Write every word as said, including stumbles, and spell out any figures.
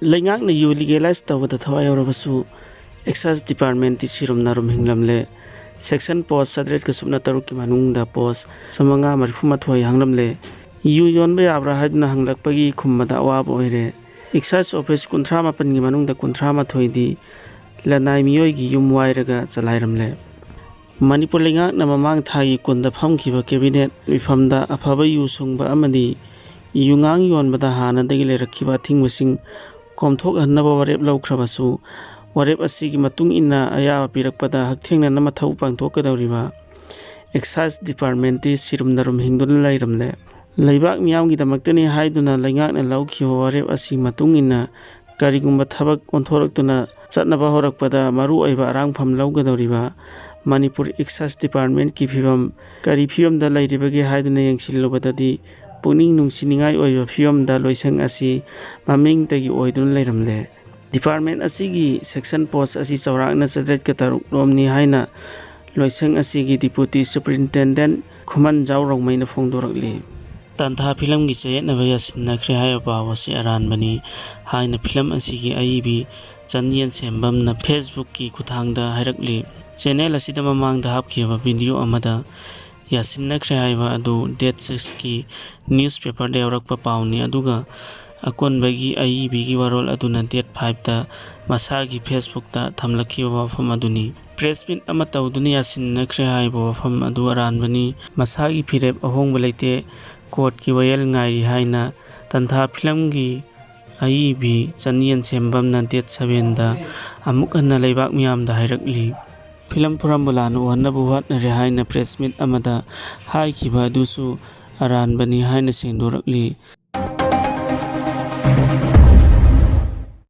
ꯂꯩꯉꯥꯛꯅ ꯌꯨ ꯂꯤꯒꯦꯂꯥꯏꯁ ꯇꯧꯕꯗ ꯊꯋꯥꯏ ꯌꯥꯎꯔꯕꯁꯨ, ꯑꯦꯛꯁꯥꯏꯁ ꯗꯤꯄꯥꯔꯠꯃꯦꯟꯇꯤ ꯁꯤꯔꯨꯝ ꯅꯥꯔꯨꯝ ꯍꯤꯡꯂꯝꯂꯦ꯫ ꯁꯦꯛꯁꯟ ꯄꯣꯁ ꯆꯥꯇ꯭ꯔꯦꯠꯀ ꯁꯨꯞꯅ ꯇꯔꯨꯛꯀꯤ ꯃꯅꯨꯡꯗ ꯄꯣꯁ ꯆꯥꯃꯉꯥ ꯃꯔꯤꯐꯨ ꯃꯥꯊꯣꯏ ꯍꯥꯡꯂꯝꯂꯦ꯫ ꯌꯨ ꯌꯣꯟꯕ ꯌꯥꯕ꯭ꯔꯥ ꯍꯥꯏꯗꯨꯅ ꯍꯪꯂꯛꯄꯒꯤ ꯈꯨꯝꯕꯗ ꯑꯋꯥꯕ ꯑꯣꯏꯔꯦ꯫ ꯑꯦꯛꯁꯥꯏꯁ ꯑꯣꯐꯤꯁ ꯀꯨꯟꯊ꯭ꯔꯥ ꯃꯥꯄꯟꯒꯤ ꯃꯅꯨꯡꯗ ꯀꯨꯟꯊ꯭ꯔꯥ ꯃꯥꯊꯣꯏꯗꯤ ꯂꯅꯥꯏ ꯃꯤꯑꯣꯏꯒꯤ ꯌꯨꯝ ꯋꯥꯏꯔꯒ ꯆꯂꯥꯏꯔꯝꯂꯦ꯫ ꯃꯅꯤꯄꯨꯔ ꯂꯩꯉꯥꯛꯅ ꯃꯃꯥꯡ ꯊꯥꯒꯤ ꯀꯨꯟꯗ ꯐꯝꯈꯤꯕ ꯀꯦꯕꯤꯅꯦꯠ ꯃꯤꯐꯝꯗ ꯑꯐꯕ ꯌꯨ ꯁꯨꯡꯕ ꯑꯃꯗꯤ ꯌꯨꯉꯥꯡ ꯌꯣꯟꯕꯗ ꯍꯥꯟꯅꯗꯒꯤ ꯂꯩꯔꯛꯈꯤꯕ ꯑꯊꯤꯡꯕꯁꯤꯡ ꯀꯣꯝꯊꯣꯛꯍꯟꯅꯕ ꯋꯥꯔꯦꯞ ꯂꯧꯈ꯭ꯔꯕꯁꯨ, ꯋꯥꯔꯦꯞ ꯑꯁꯤꯒꯤ ꯃꯇꯨꯡ ꯏꯟꯅ ꯑꯌꯥꯕ ꯄꯤꯔꯛꯄꯗ ꯍꯛꯊꯦꯡꯅꯅ ꯃꯊꯧ ꯄꯥꯡꯊꯣꯛꯀꯗꯧꯔꯤꯕ ꯑꯦꯛꯁꯥꯏꯁ ꯗꯤꯄꯥꯔꯠꯃꯦꯟꯇꯤ ꯁꯤꯔꯨꯝ ꯅꯥꯔꯨꯝ ꯍꯤꯡꯗꯨꯅ ꯂꯩꯔꯝꯂꯦ꯫ ꯂꯩꯕꯥꯛ ꯃꯤꯌꯥꯝꯒꯤꯗꯃꯛꯇꯅꯤ ꯍꯥꯏꯗꯨꯅ ꯂꯩꯉꯥꯛꯅ ꯂꯧꯈꯤꯕ ꯋꯥꯔꯦꯞ ꯑꯁꯤ ꯃꯇꯨꯡ ꯏꯟꯅ ꯀꯔꯤꯒꯨꯝꯕ ꯊꯕꯛ ꯑꯣꯟꯊꯣꯔꯛꯇꯨꯅ ꯆꯠꯅꯕ ꯍꯧꯔꯛꯄꯗ ꯃꯔꯨꯑꯣꯏꯕ ꯑꯔꯥꯡꯐꯝ ꯂꯧꯒꯗꯧꯔꯤꯕ ꯃꯅꯤꯄꯨꯔ ꯑꯦꯛꯁꯥꯏꯁ ꯗꯤꯄꯥꯔꯠꯃꯦꯟꯀꯤ ꯐꯤꯕꯝ ꯀꯔꯤ ꯐꯤꯕꯝꯗ ꯂꯩꯔꯤꯕꯒꯦ ꯍꯥꯏꯗꯨꯅ ꯌꯦꯡꯁꯤꯜꯂꯨꯕꯗꯗꯤ, ꯄꯨꯛꯅꯤꯡ ꯅꯨꯡꯁꯤꯅꯤꯡꯉꯥꯏ ꯑꯣꯏꯕ ꯐꯤꯕꯝꯗ ꯂꯣꯏꯁꯪ ꯑꯁꯤ ꯃꯃꯤꯡꯇꯒꯤ ꯑꯣꯏꯗꯨꯅ ꯂꯩꯔꯝꯂꯦ꯫ ꯗꯤꯄꯥꯔꯠꯃꯦꯟ ꯑꯁꯤꯒꯤ ꯁꯦꯛꯁꯟ ꯄꯣꯁ ꯑꯁꯤ ꯆꯥꯎꯔꯥꯛꯅ ꯆꯥꯇ꯭ꯔꯦꯠꯀ ꯇꯔꯨꯛ ꯔꯣꯝꯅꯤ ꯍꯥꯏꯅ ꯂꯣꯏꯁꯪ ꯑꯁꯤꯒꯤ ꯗꯤꯄꯨꯇꯤ ꯁꯨꯄꯔꯤꯟꯇꯦꯟꯗꯦꯟ ꯈꯨꯃꯟꯖꯥꯎ ꯔꯣꯡꯃꯩꯅ ꯐꯣꯡꯗꯣꯔꯛꯂꯤ꯫ ꯇꯥꯟꯊꯥ ꯐꯤꯂꯝꯒꯤ ꯆꯌꯦꯠꯅꯕ ꯌꯥꯁꯤꯟꯅꯈ꯭ꯔꯦ ꯍꯥꯏꯕ ꯄꯥꯎ ꯑꯁꯤ ꯑꯔꯥꯟꯕꯅꯤ ꯍꯥꯏꯅ ꯐꯤꯂꯝ ꯑꯁꯤꯒꯤ ꯑꯏꯕꯤ ꯆꯟꯌꯦꯟ ꯁꯦꯝꯕꯝꯅ ꯐꯦꯁꯕꯨꯛꯀꯤ ꯈꯨꯠꯊꯥꯡꯗ ꯍꯥꯏꯔꯛꯂꯤ꯫ ꯆꯦꯅꯦꯜ ꯑꯁꯤꯗ ꯃꯃꯥꯡꯗ ꯍꯥꯞꯈꯤꯕ ꯚꯤꯗꯤꯑꯣ ꯑꯃꯗ ꯌꯥꯁꯤꯟꯅꯈ꯭ꯔꯦ ꯍꯥꯏꯕ ꯑꯗꯨ ꯗꯦꯠ ꯁꯤꯛꯁꯀꯤ ꯅ꯭ꯌꯨꯁꯄꯦꯄꯔꯗ ꯌꯥꯎꯔꯛꯄ ꯄꯥꯎꯅꯤ, ꯑꯗꯨꯒ ꯑꯀꯣꯟꯕꯒꯤ ꯑꯏꯕꯤꯒꯤ ꯋꯥꯔꯣꯜ ꯑꯗꯨꯅ ꯗꯦꯠ ꯐꯥꯏꯚꯇ ꯃꯁꯥꯒꯤ ꯐꯦꯁꯕꯨꯛꯇ ꯊꯝꯂꯛꯈꯤꯕ ꯋꯥꯐꯝ ꯑꯗꯨꯅꯤ꯫ ꯄ꯭ꯔꯦꯁ ꯃꯤꯠ ꯑꯃ ꯇꯧꯗꯨꯅ ꯌꯥꯁꯤꯟꯅꯈ꯭ꯔꯦ ꯍꯥꯏꯕ ꯋꯥꯐꯝ ꯑꯗꯨ ꯑꯔꯥꯟꯕꯅꯤ꯫ ꯃꯁꯥꯒꯤ ꯐꯤꯔꯦꯞ ꯑꯍꯣꯡꯕ ꯂꯩꯇꯦ, ꯀꯣꯔꯠꯀꯤ ꯋꯥꯌꯦꯜ ꯉꯥꯏꯔꯤ ꯍꯥꯏꯅ ꯇꯟꯊꯥ ꯐꯤꯂꯝꯒꯤ ꯑꯏꯕꯤ ꯆꯟꯌꯦꯟ ꯁꯦꯝꯕꯝꯅ ꯗꯦꯠ ꯁꯚꯦꯟꯗ ꯑꯃꯨꯛ ꯍꯟꯅ ꯂꯩꯕꯥꯛ ꯃꯤꯌꯥꯝꯗ ꯍꯥꯏꯔꯛꯂꯤ꯫ ꯐꯤꯂꯝ ꯐꯨꯔꯝꯕ ꯂꯥꯟꯅ ꯎꯍꯟꯅꯕ ꯍꯣꯠꯅꯔꯦ ꯍꯥꯏꯅ ꯄ꯭ꯔꯦꯁ ꯃꯤꯠ ꯑꯃꯗ ꯍꯥꯏꯈꯤꯕ ꯑꯗꯨꯁꯨ ꯑꯔꯥꯟꯕꯅꯤ ꯍꯥꯏꯅ ꯁꯦꯡꯗꯣꯔꯛꯂꯤ꯫